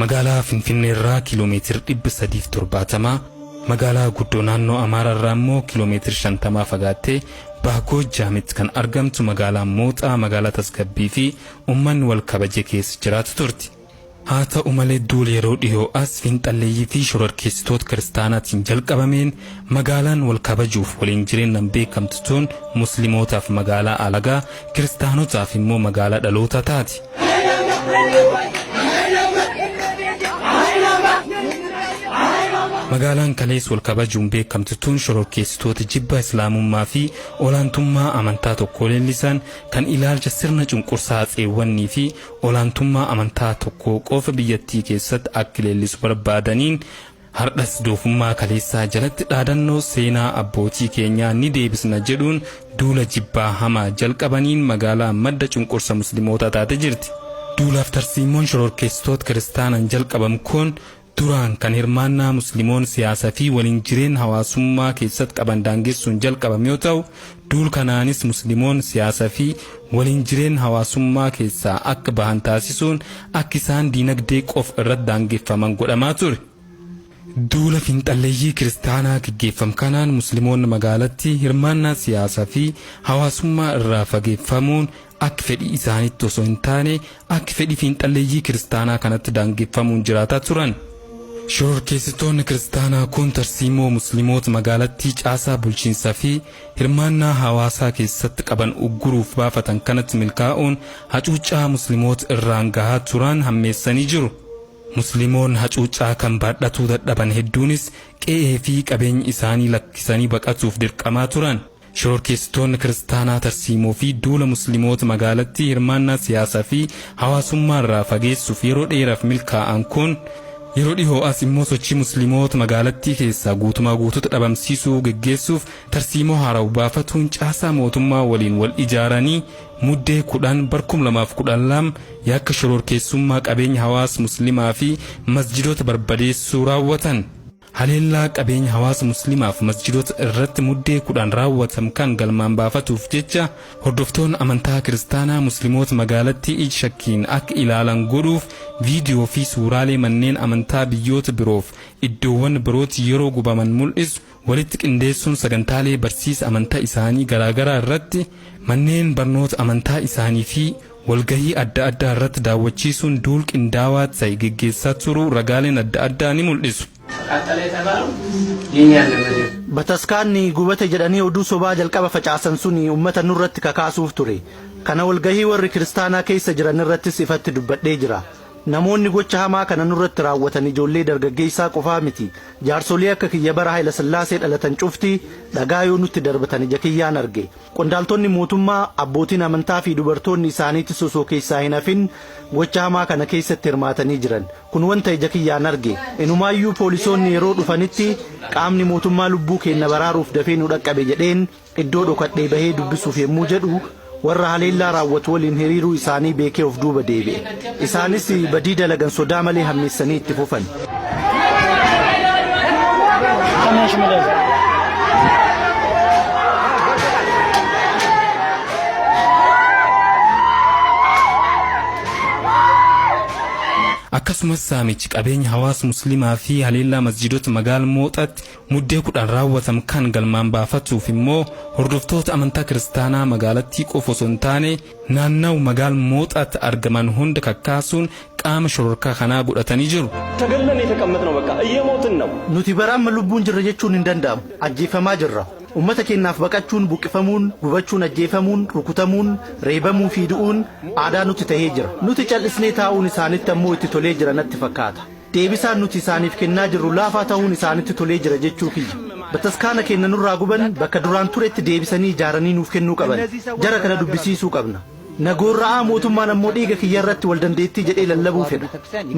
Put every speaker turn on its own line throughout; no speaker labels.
Magaalaa Finfinnee irraa kiiloomeetira 370, magaalaa guddoo naannoo Amaaraa irraa immoo kiiloomeetira 50 fagaattee Baha Goojjaamitti kan argamtu magaalaan Mooxaa magaalaa tasgabbii fi uummanni wal kabaje keessa jiraatu turte. Haa ta'u malee, duula yeroo dhiyoo as fiinxalleeyyii fi shororkeessitoota kiristaanaatiin jalqabameen magaalaan wal kabajuuf waliin jireenyaan beekamtu tun muslimootaaf magaalaa alagaa, kiristaanotaaf immoo magaalaa dhalootaa taati. Magaalaan kalees wal kabajuun beekamtu tun shororkeessitoota jibba islaamummaa fi olaantummaa amantaa tokkoo leellisan kan ilaalcha sirna cunqursaa tseewwannii fi olaantummaa amantaa tokkoo qofa biyyattii keessatti akka leellisu barbaadaniin hardhas doofummaa kaleessaa jalatti dhaadannoo seenaa abbootii keenyaa ni deebisna jedhuun duula jibbaa hamaa jalqabaniin magaalaa madda cunqursa muslimootaa taate jirti. Duulaaf tarsiimoon shororkeessitoota kiristaanaan jalqabamu kun duraan kan hirmaannaa musliimoon siyaasaa fi waliin jireenya hawaasummaa keessatti qaban daangessuun jalqabame yoo ta'u, duul kanaanis musliimoon siyaasaa fi waliin jireenya hawaasummaa keessaa akka bahan taasisuun akka isaan diinagdee qofa irratti daangeffaman godhamaa ture. Duula fiinxalleeyyii kiristaanaa gaggeeffamu kanaan musliimoonni magaalatti hirmaannaa siyaasaa fi hawaasummaa irraa fageeffamuun akka fedhii isaaniitti osoo hin taane akka fedhii fiinxalleeyyii kiristaanaa kanatti daangeffamuun jiraataa turan. Shororkeessitoonni kiristaanaa kun tarsiimoo musliimoota magaalattii caasaa bulchiinsaa fi hirmaannaa hawaasaa keessatti qaban ugguruuf baafatan kanatti milkaa'uun hacuuccaa musliimoota irraan gahaa turan hammeessanii jiru. Musliimoonni hacuuccaa kan baadhatuu dadhaban hedduunis qe'ee fi qabeenya isaanii lakkisanii baqatuuf dirqamaa turan. Shororkeessitoonni kiristaanaa tarsiimoo fi duula musliimoota magaalattii hirmaannaa siyaasaa fi hawaasummaa irraa fageessuuf yeroo dheeraaf milkaa'an kun yeroo dhihoo as immoo sochii musliimoota magaalattii keessaa guutumaa guutuutti dhabamsiisuu geggeessuuf tarsiimoo haaraa baafatuun caasaa mootummaa waliin wal ijaaranii Muddee 10 2012 yakka shororkeessummaa qabeenya hawaasa musliimaa fi masjidoota barbadeessuu raawwatan. Haleellaa qabeenya hawaasa musliimaaf masjidoota irratti Muddee 10 raawwatam kan galmaan baafatuuf jecha hordoftoonni amantaa kiristaanaa musliimoota magaalattii ija shakkiin akka ilaalan godhuuf viidiyoo fi suuraalee manneen amantaa biyyoota biroof iddoowwan birootti yeroo gubaman mul'isu walitti qindeessuun sagantaalee barsiisa amantaa isaanii garaagaraa irratti, manneen barnoota amantaa isaanii fi walgahii adda addaa irratti daawwachiisuun duul qindaawaa ta'e geggeessaa turuu ragaaleen adda addaa ni mul'isu.
Bataskaanni gubate jedhanii oduu sobaa jalqaba facaasan suni ummata nurratti kakaasuuf ture. Kana walgahii warri kiristaanaa keessa jiran irrattis ifatti dubbadhee jira. Namoonni gocha hamaa kana nurratti raawwatan ijoollee dargaggeessaa qofaa miti. Jaarsolii akka kiyya bara Hayilasillaasee dhalatan cufti dhagaa yoo nutti darbatan ija kiyyaan arge. Qondaaltonni mootummaa, abbootiin amantaa fi dubartoonni isaaniitis osoo keessaa hin hafin gocha hamaa kana keessatti hirmaatanii jiran. Kun wanta ija kiyyaan arge. Inumaayyuu poolisoonni yeroo dhufanitti qaamni mootummaa lubbuu keenna baraaruuf dafee nu dhaqqabe jedheen iddoo dhokadhee bahee dubbisuuf yommuu jedhu warra haleellaa raawwatu waliin hiriiruu isaanii beekee of duuba deebi'e. Isaanis badii dalagan sodaa malee hammeessanii itti fufan.
Akkasumas saamichi qabeenya hawaasa musliimaa fi haleellaa masjiidota magaala Mooxaatti Muddee 10 raawwatam kan galmaan baafatuuf immoo hordoftoota amantaa kiristaanaa magaalattii qofa osoo hin taane naannaw magaal Mooxaatti argaman hunda kakkaasuun qaama shororkaa kanaa godhatanii jiru.
ተገለን የተቀመጥነው በቃ እየሞትን ነው።
Nuti bara amma lubbuun jirra jechuun hin danda'amu. Ajjeefamaa jirra. Ummata keenyaaf baqachuun, buqqifamuun, gubachuun, ajjeefamuun, rukutamuun, reebamuu fi du'uun aadaa nutti tahee jira. Nuti cal'isnee taa'uun isaanitti ammoo itti tolee jira natti fakkaata. Deebisaan nuti isaaniif kennaa jirru laafaa tahuun isaanitti tolee jira jechuu kiyya. Bataskaana keenna nurraa guban bakka duraan turetti deebisanii ijaaranii nuuf kennuu qaban. Jara kana dubbisiisuu qabna. Na goorra'aa mootummaan ammoo dhiiga kiyya irratti wal dandeettii jedhee lallabuu fedha.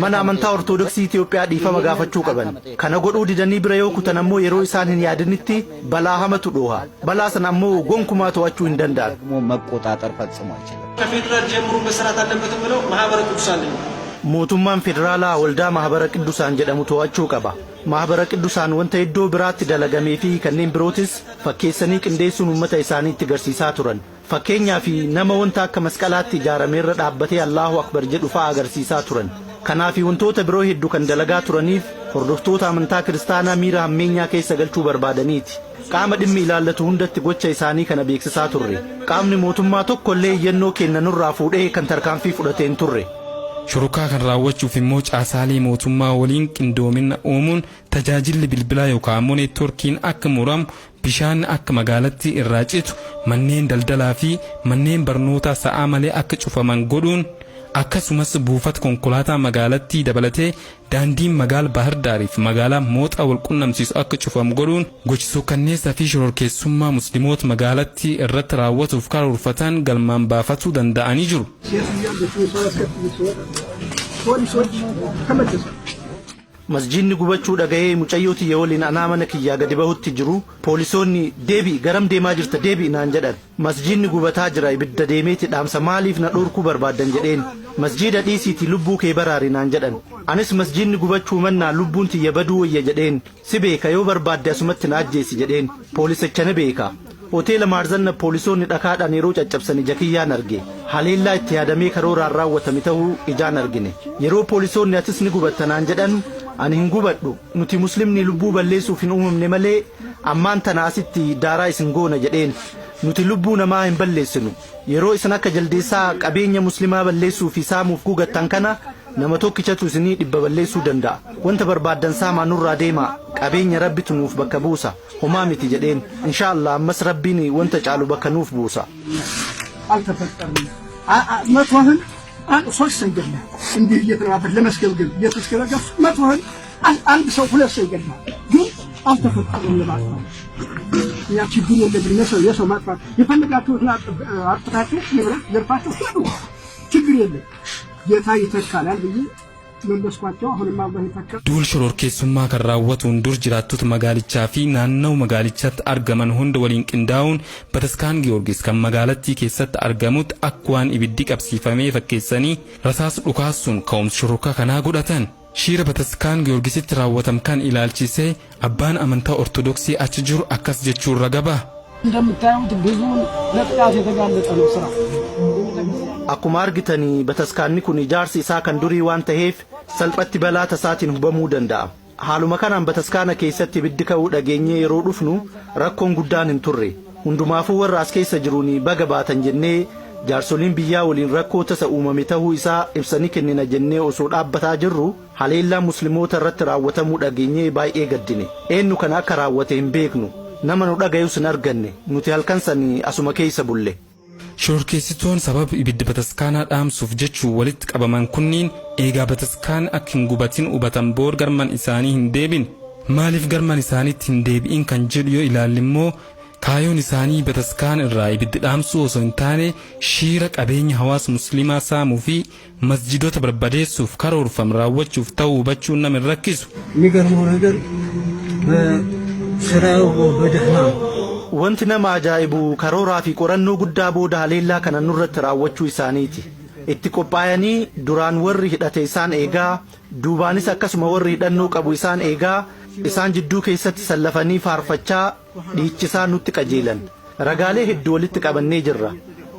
Mana amantaa Ortodoksii Itoophiyaa dhiifama gaafachuu qaban. Kana godhuu didanii bira yoo kutan ammoo yeroo isaan hin yaadinitti balaa hamatu dhooha. Balaa sana ammoo gonkumaa to'achuu hin danda'an.
መቆጣጠር ፈጽሞ አይችልም።
ከፌዴራል ጀምሮ መሰራት አለበት ብለው ማህበረ ቅዱሳን ነው።
Mootummaan federaalaa waldaa Mahabara Qiddusaan jedhamu to'achuu qaba. Mahabara Qiddusaan wanta iddoo biraatti dalagamee fi kanneen birootis fakkeessanii qindeessuun uummata isaaniitti agarsiisaa turan. Fakkeenyaa fi nama wanta akka masqalaatti ijaarameerra dhaabbatee Allahu Akbar jedhu fa'aa agarsiisaa turan. Kanaaf wantoota biroo hedduu kan dalagaa turaniif hordoftoota amantaa kiristaanaa miira hammeenyaa keessa galchuu barbaadaniiti. Qaama dhimmi ilaallatu hundatti gocha isaanii kana beeksisaa turre. Qaamni mootummaa tokko illee iyyannoo kenna nurraa fuudhee kan tarkaanfii fudhate hin turre.
Shororkaa kan raawwachuuf immoo caasaalee mootummaa waliin qindoomina uumuun tajaajilli bilbilaa yookaan ammoo neetwoorkiin akka muramu, bishaan akka magaalatti irraa citu, manneen daldalaa fi manneen barnootaa sa'aa malee akka cufaman godhuun, akkasumas buufata konkolaataa magaalattii dabalatee daandiin magaala Baahir fi magaalaa Mooxaa wal qunnamsiisu akka cufamu godhuun gochi suukanneessaa fi shororkeessummaa musliimoota magaalattii irratti raawwatuuf karoorfatan galmaan baafatuu danda'anii jiru.
ፖሊሶች ተመልሰው
Masjiidni gubachuu dhaga'ee mucayyoo tiyya waliin anaa mana kiyyaa gadi bahutti jiru poolisoonni, "Deebi, garam deemaa jirta? Deebi," naan jedhan. "Masjiidni gubataa jira, ibidda deemeeti dhaamsa, maaliif na dhorkuu barbaaddan?" jedheen. "Masjiida dhiisiitii lubbuu kee baraari," naan jedhan. Anis, "Masjiidni gubachuu mannaa lubbuun tiyya baduu wayya," jedheen. "Si beeka, yoo barbaadde asumatti na ajjeesi," jedheen. Poolisicha ni beeka. Hoteela Maarzanna poolisoonni dhakaadhaan yeroo caccabsan ija kiyyaan arge. Haleellaa itti yaadamee karooraan raawwatame ta'uu ijaan argine. Yeroo poolisoonni "Atis ni gubatta" naan jedhan, "Ani hin gubadhu, nuti muslimni lubbuu balleessuuf hin uumamne malee ammaan tana asitti daaraa isin goona," jedheen. Nuti lubbuu namaa hin balleessinu. Yeroo isin akka jaldeessaa qabeenya muslimaa balleessuu fi saamuuf gugattan kana nama tokkichatu isinii 100 balleessuu danda'a. Wanta barbaaddan saamaa, nurraa deemaa, qabeenya rabbitu nuuf bakka buusa, homaa miti jedheen. Insha Allah ammas rabbiin wanta caalu bakka nuuf buusa.
አልተፈጠርንም። መቶህን ሶስት ሰው ይገድላል። እንዲህ እየተነባበት ለመስገብገብ እየተስገበገብ መቶህን አንድ ሰው ሁለት ሰው ይገድላል። ግን አልተፈጠርንም ለማጥፋት። እኛ ችግር የለብንም። የሰው ማጥፋት የፈለጋችሁትን አጥፍታችሁ ንብረት ዘርፋችሁ ሂዱ፣ ችግር የለም። ጌታ ይተካላል ብዬ መለስኳቸው። አሁንም አላህ ይተካል።
Duul shororkeessummaa kan raawwatuun dur jiraattota magaalichaa fi naannoo magaalichaatti argaman hunda waliin qindaa'uun bataskaan Giyoorgis kan magaalattii keessatti argamutti akka waan ibiddi qabsiifamee fakkeessanii rasaas dhukaasuun ka'umsa shororkaa kanaa godhatan. Shiira bataskaan Giyoorgisitti raawwatam kan ilaalchisee abbaan amantaa Ortodoksii achi jiru akkas jechuun raga ba'a.
እንደምታዩት ብዙ ለጥቃት የተጋለጠ ነው ስራ።
Akkuma argitanii bataskaanni kun ijaarsi isaa kan durii waan ta'eef salphatti balaa tasaatiin hubamuu danda'a. Haaluma kanaan bataskaana keessatti ibiddi ka'uu dhageenyee yeroo dhufnu rakkoon guddaan hin turre. Hundumaafuu warra as keessa jiruun baga baatan jennee jaarsoliin biyyaa waliin rakkoo tasa uumame ta'uu isaa ibsanii kennina jennee osoo dhaabbataa jirru haleellaa musliimoota irratti raawwatamuu dhageenyee baay'ee gaddine. Eenyu kana akka raawwate hin beeknu. Nama nu dhagayus hin arganne. Nuti halkan sanii asuma keessa bulle.
Shororkeessitoon sababa ibidda bataskaanaa dhaamsuuf jechuun walitti qabaman kunniin eegaa bataskaan akka hin gubatin hubatan boor garman isaanii hin deebin. Maaliif garman isaaniitti hin deebi'in kan jedhu yoo ilaalle immoo kaayoon isaanii bataskaan irraa ibidda dhaamsuu osoo hin taane shiira qabeenya hawaasa musliimaa saamuu fi masjidota barbadeessuuf karoorfam raawwachuuf ta'uu hubachuun nama hin rakkisu.
የሚገርመው ነገር በስራው በደህና
Wanti nama ajaa'ibu karooraa fi qorannoo guddaa booda haleellaa kana nurratti raawwachuu isaaniiti. Itti qophaa'anii duraan warri hidhate isaan eegaa, duubaanis akkasuma warri hidhannoo qabu isaan eegaa, isaan jidduu keessatti sallafanii faarfachaa dhiichisaa nutti qajeelan. Ragaalee hedduu walitti qabannee jirra.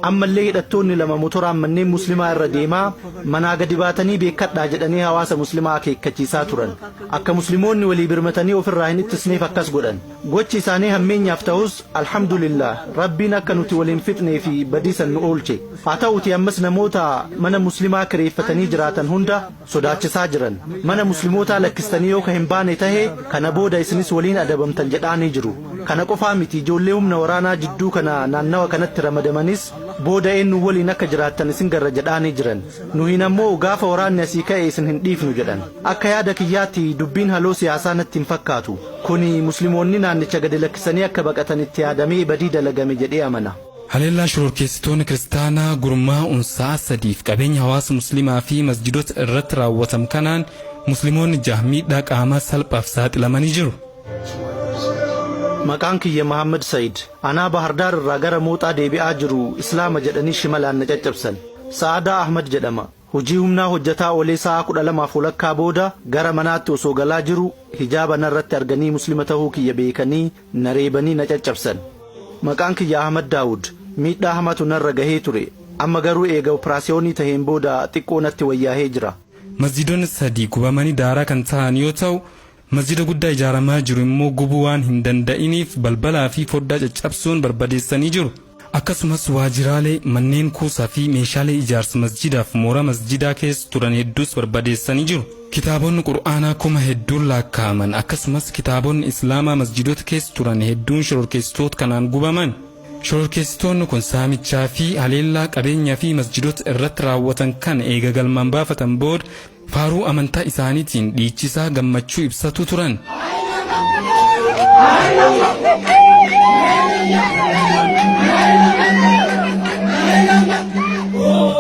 Ammallee hidhattoonni lama motoraan manneen muslimaa irra deemaa manaa gadi baatanii beekadhaa jedhanii hawaasa muslimaa akeekkachiisaa turan. Akka musliimoonni walii birmatanii ofirraa hin ittisneef akkas godhan. Gochi isaanii hammeenyaaf ta'us alhamdulillah rabbiin akka nuti waliin fixnee fi badiisan nu oolche. Haa ta'uti ammas namoota mana muslimaa kireeffatanii jiraatan hunda sodaachisaa jiran. Mana muslimootaa lakkistanii yoo ka hin baane tahe kana booda isinis waliin adabamtan jedhaanii jiru. Kana qofaa miti, ijoollee humna waraanaa jidduu kana naannawa kanatti ramadamanis booda eenyu waliin akka jiraattan isin garra jedhaanii jiran. Nuhin ammoo gaafa waraanni asii ka'e isin hin dhiifnu jedhan. Akka yaada kiyyaatti dubbiin haloo siyaasaa natti hin fakkaatu. Kuni musliimoonni naannicha gadi lakkisanii akka baqatan itti yaadamee badii dalagame jedhee amana.
Haleellaa shororkeessitoonni kiristaanaa gurmaa'uun sa'a 3f qabeenya hawaasa musliimaa fi masjidota irratti raawwatam kanaan musliimoonni jaha miidhaa qaamaa salphaaf saaxilamanii jiru.
Maqaan kiyya Mahammad Said. Anaa Bahardaar irraa gara Mooxaa deebi'aa jiru Islaama jedhanii shimalaan na caccabsan. Sa'aadaa Ahmad jedhama. Hojii humnaa hojjetaa oolee sa'a 12:30 booda gara manaatti osoo galaa jiru hijaaba narratti arganii Muslima ta'uu kiyya beekanii na reebanii na caccabsan. Maqaan kiyya Ahmad Daawud. Miidhaa hamatu narra gahee ture. Amma garuu eega operaasiyoonii taheen booda xiqqoo natti wayyaahee jira.
Masjiidonni sadii gubamanii daaraa kan ta'an yoo ta'u, masjida guddaa ijaaramaa jiru immoo gubuu waan hin danda'iniif balbalaa fi foddaa caccabsuun barbadeessanii jiru. Akkasumas waajjiraalee, manneen kuusaa fi meeshaalee ijaarsa masjidaaf mooraa masjidaa keessa turan hedduus barbadeessanii jiru. Kitaabonni Qur'aanaa kuma hedduun lakkaa'aman, akkasumas kitaabonni Islaamaa masjidoota keessa turan hedduun shororkeessitoota kanaan gubaman. Shororkeessitoonni kun saamichaa fi haleellaa qabeenyaa fi masjidoota irratti raawwatan kan eega galmaan baafatan booda faaruu amantaa isaaniitiin dhiichisaa gammachuu ibsatu turan.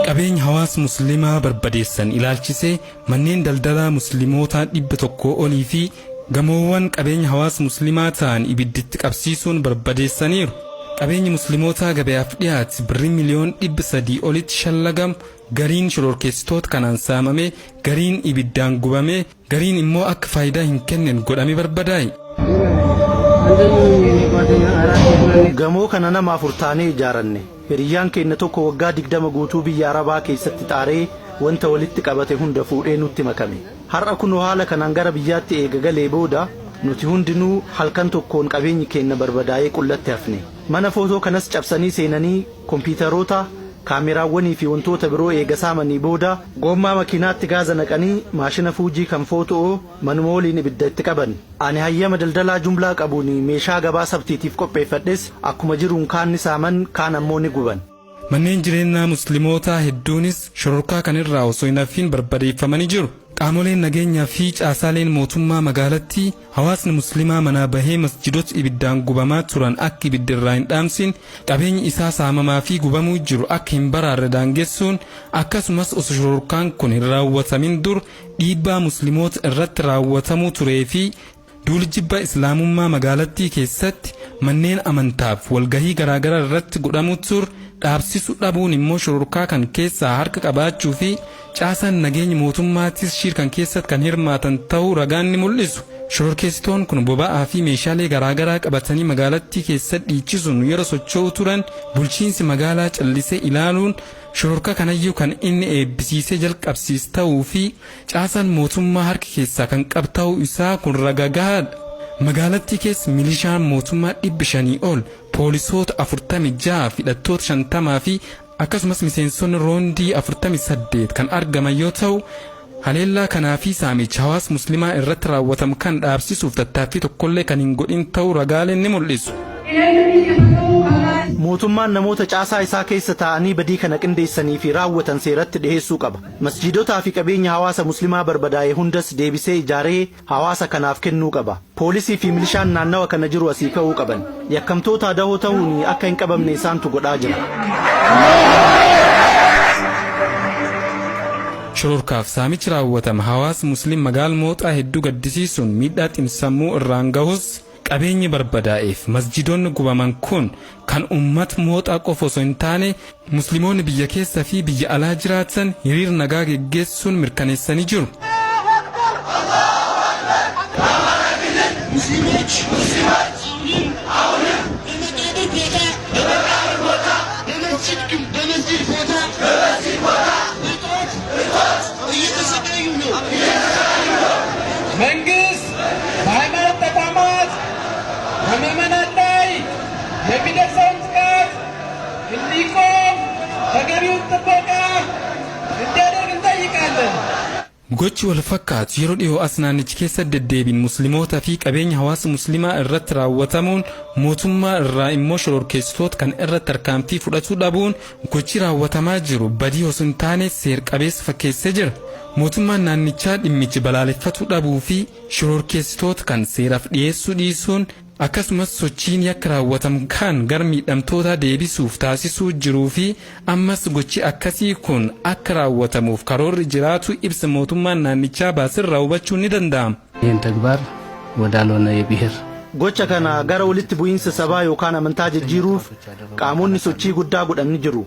Qabeenya hawaasa Musliimaa barbadeessan ilaalchisee manneen daldalaa Muslimootaa 100 olii fi gamoowwan qabeenya hawaasa Musliimaa ta'an ibidditti qabsiisuun barbadeessaniiru. Qabeenyi Muslimootaa gabayaaf dhiyaate birrii miliyoon 300 olitti shallagamu gariin shororkeessitoota kanaan saamame, gariin ibiddaan gubame, gariin immoo akka faayidaa hin kennine godhame barbadaa'e.
Gamoo kana nama afur taanee ijaaranne. Hiriyyaan keenya tokko waggaa 20 guutuu biyya Arabaa keessatti xaaree wanta walitti qabate hunda fuudhee nutti makame. Har'a kunoo haala kanaan gara biyyaatti eega galee booda nuti hundinuu halkan tokkoon qabeenyi keenya barbadaa'ee qullatti hafne. Mana footoo kanas cabsanii seenanii kompiitaroota, kaameraawwanii fi wantoota biroo eega saamanii booda goommaa makiinaatti gaaza naqanii maashina Fuujii kan footoo manuma waliin ibidda itti qaban. Ani hayyama daldalaa jumlaa qabuun meeshaa gabaa sabtiitiif qopheeffadhes akkuma jiruun kaan ni saaman, kaan ammoo ni guban.
Manneen jireenyaa Muslimootaa hedduunis shororkaa kanirraa osoo hin hafin barbadeeffamanii jiru. Qaamoleen nageenyaa fi caasaaleen mootummaa magaalattii hawaasni Muslimaa manaa bahee masjidoota ibiddaan gubamaa turan akka ibiddirraa hin dhaamsin, qabeenyi isaa saamamaa fi gubamuu jiru akka hin baraarre daangessuun, akkasumas osoo shororkaan kun hin raawwatamin dur dhiibbaa Musliimoota irratti raawwatamuu turee fi duuli jibba Islaamummaa magaalattii keessatti manneen amantaaf walgahii garaagaraa irratti godhamu tur dhaabsisu dhabuun immoo shororkaa kan keessaa harka qabaachuu fi caasaan nageenya mootummaattis shiir kan keessatti kan hirmaatan ta'uu ragaan ni mul'isu. Shororkeessitoon kun boba'aa fi meeshaalee garaagaraa qabatanii magaalattii keessatti dhiichisuun yeroo socho'u turan bulchiinsi magaalaa callisee ilaaluun shororkaa kanayyuu kan inni eebbisiisee jalqabsiis ta'uu fi caasaan mootummaa harka keessaa kan qabu ta'uu isaa kun ragaa gahaadha. Magaalattii keessa milishaan mootummaa 500 ol, poolisoota 46, hidhattoota 50 fi akkasumas miseensonni roondii 48 kan argaman yoo ta'u, haleellaa kanaa fi saamicha hawaasa Muslimaa irratti raawwatamu kan dhaabsisuuf tattaaffii tokkollee kan hin godhin ta'uu ragaaleen ni mul'isu.
Mootummaan namoota caasaa isaa keessa taa'anii badii kana qindeessanii fi raawwatan seeratti dhiheessuu qaba. Masjiidotaa fi qabeenya hawaasa Muslimaa barbadaa'e hundas deebisee ijaaree hawaasa kanaaf kennuu qaba. Poolisii fi milishaan naannawa kana jiru asii ka'uu qaban. Yakkamtoota dahoo ta'uun akka hin qabamne isaantu godhaa jira.
Shororkaaf saamichi raawwatama hawaasa Musliim magaala Mooxaa hedduu gaddisiisuun miidhaa xiinsammuu irraan gahus, qabeenyi barbadaa'eef masjidoonni gubaman kun kan uummata Mooxaa qofa osoo hin taane Musliimoonni biyya keessa fi biyya alaa jiraatan hiriira nagaa geggeessuun mirkaneessanii jiru.
ሙስሊሞች አሁንም በመቃብር ቦታ፣ በመስጂድ ቦታ እጦት እየተሰቃዩ ነው።
መንግስት በሃይማኖት ተቋማት በምዕመናን ላይ የሚደርሰውን ጥቃት እንዲቆም ተገቢውን ጥበቃ እንዲያደርግ እንጠይቃለን።
Gochi wal fakkaatu yeroo dhiyoo as naannichi keessa deddeebiin Musliimoota fi qabeenya hawaasa Musliimaa irratti raawwatamuun mootummaa irraa immoo shororkeessitoota kan irratti tarkaanfii fudhachuu dhabuun gochi raawwatamaa jiru badii osoo hin taane seer-qabeessa fakkeessee jira. Mootummaan naannichaa dhimmichi balaaleffachuu dhabuu fi shororkeessitoota kan seeraaf dhiyeessuu dhiisuun, akkasumas sochiin yakka raawwatamu kan gara miidhamtoota deebisuuf taasisuu jiruu fi ammas gochi akkasii kun akka raawwatamuuf karoorri jiraatu ibsa mootummaan naannichaa baasirraa hubachuun ni danda'ama.
ይህን ተግባር ወዳልሆነ የብሔር
Gocha kana gara walitti bu'iinsa sabaa yookaan amantaa jijjiiruuf qaamonni sochii guddaa godhan ni jiru.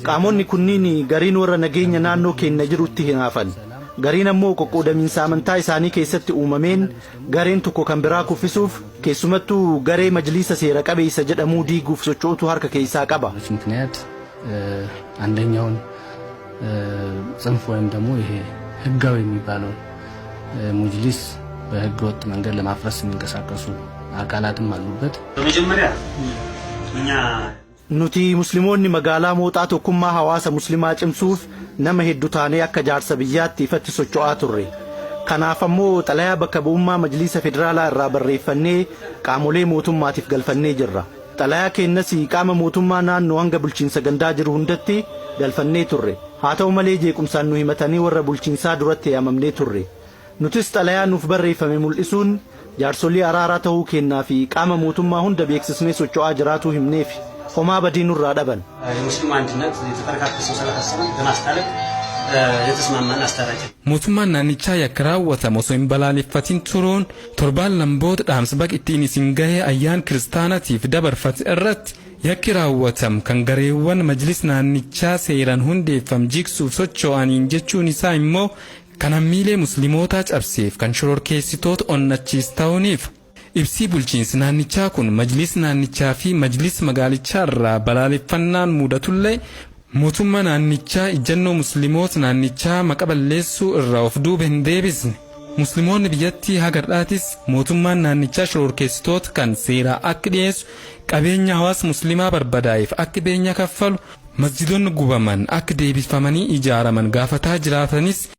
Qaamonni kunniin gariin warra nageenya naannoo keenya jirutti hinaafan. Gariin ammoo qoqqoodamiinsa amantaa isaanii keessatti uumameen gareen tokko kan biraa kuffisuuf, keessumattuu garee majliisa seera qabeessa jedhamuu diiguuf socho'utu harka keessaa qaba.
ምክንያት አንደኛውን ጽንፍ ወይም ደግሞ ይሄ ህጋዊ የሚባለውን ሙጅሊስ በህገ ወጥ መንገድ ለማፍረስ የሚንቀሳቀሱ አካላትም አሉበት።
በመጀመሪያ እኛ
Nuti Musliimoonni magaalaa Mooxaa tokkummaa hawaasa Muslimaa cimsuuf nama hedduu taanee akka jaarsa biyyaatti ifatti socho'aa turre. Kanaaf ammoo xalayaa bakka bu'ummaa Majliisa Federaalaa irraa barreeffannee qaamolee mootummaatiif galfannee jirra. Xalayaa keenyas qaama mootummaa naannoo hanga bulchiinsa gandaa jiru hundatti galfannee turre. Haa ta'u malee, jeequmsaan nu himatanii warra bulchiinsaa duratti yaamamnee turre. Nutis xalayaa nuuf barreeffame mul'isuun jaarsolii araaraa ta'uu kennaa fi qaama mootummaa hunda beeksisnee socho'aa jiraatuu himneef, homaa badii nurraa dhaban.
የሙስሊሙ አንድነት የተፈረካከሰው ስላሳሰበን ለማስታረቅ የተስማማን አስታራቂ
Mootummaan naannichaa yakka raawwatamu osoo hin balaaleffatin turuun torbaan lamboota dhaamsa baqa ittiin isin gahee ayyaan kiristaanatiif dabarfate irratti yakki raawwatamu kan gareewwan majlis naannichaa seeraan hundeeffam jigsuuf socho'aniin jechuun isaa immoo kan hammiilee muslimootaa cabseef kan shororkeessitoota onnachiis ta'uuniif. Ibsii bulchiinsi naannichaa kun majlis naannichaa fi majlis magaalichaa irraa balaaleffannaan mudatullee, mootummaa naannichaa ijjannoo musliimoota naannichaa maqa balleessuu irraa of duuba hin deebisne. Musliimoonni biyyattii hagar'aatis mootummaan naannichaa shororkeessitoota kan seeraa akka dhiyeessu, qabeenya hawaasa musliimaa barbadaa'eef akka beenya kaffalu, masjidonni gubaman akka deebifamanii ijaaraman gaafataa jiraatanis.